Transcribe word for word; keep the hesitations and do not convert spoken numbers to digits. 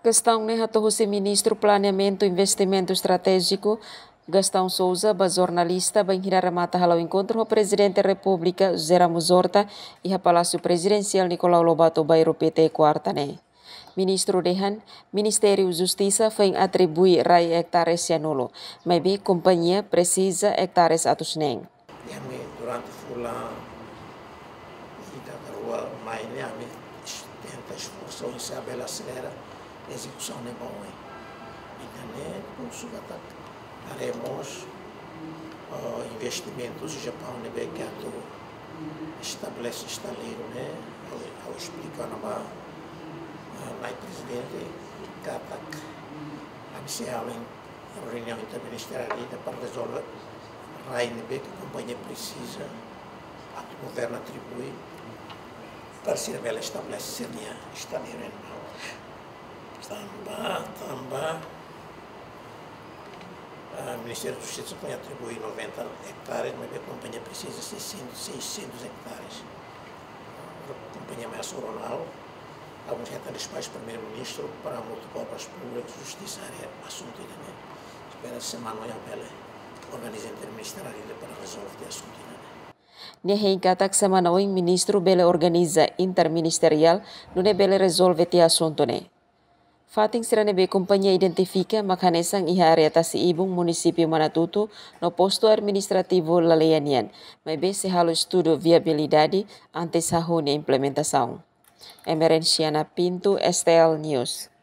Kestaun ne'e hato'o husi Ministru Planeamentu Investimentu Estratéjiku, Gastão Sousa, ba jornalista bainhira remata hala'o enkontru ho Prezidente Repúblika, José Ramos Horta, iha Palásiu Prezidensiál Nicolau Lobato Bairru Pité, kuarta ne'e. Ministru dehan, Ministériu Justisa foin atribui rai ektares sianulu, maibé kompañia presiza ektares atus neen. Ami durante fulan ida ka rua mai ne'e ami tenta esforsu oinsá bele aselera ezekusaun ne'e ba oin. Ida-ne'e husu katak haree mós, oh, investimentus Japaun ne'ebé ke atu estabelese estaleiru ne'e, ha'u, ha'u esplika ona ba, ah, Na'i Prezidente katak ami sei halo reuniaun interministeriál ida para rezolve rai ne'ebé ke kompañia presiza atu governu atribui para sira bele estabelese sira-nia estaleiru iha ne'ebá. Tanba, tanba, ah, Ministériu Justisa foin atribui noventa ektares, maibé kompañia presiza seiscentos, seiscentos ektares. Kompañia mai hasoru ona ha'u, ha'u mós hetan despaxu Primeiru-Ministru para hamutuk ho Obras Públikas, Justisa haree asuntu ida-ne'e. Espera semana oin bele organiza interministeriál ida para rezolve tiha asuntu ida-ne'e. Nia hein katak semana oin ministru bele organiza interministeriál nune'e bele rezolve tiha asuntu ne'e. Fatin sira ne'ebé kompañia identifika mak hanesan iha área Tasi-Ibun, munisípiu Manatuto, no postu administrativu Laleya nian, maibé sei halo estudu viabilidade antes hahú nia implementasaun. Emerenciana Pinto, S T L News.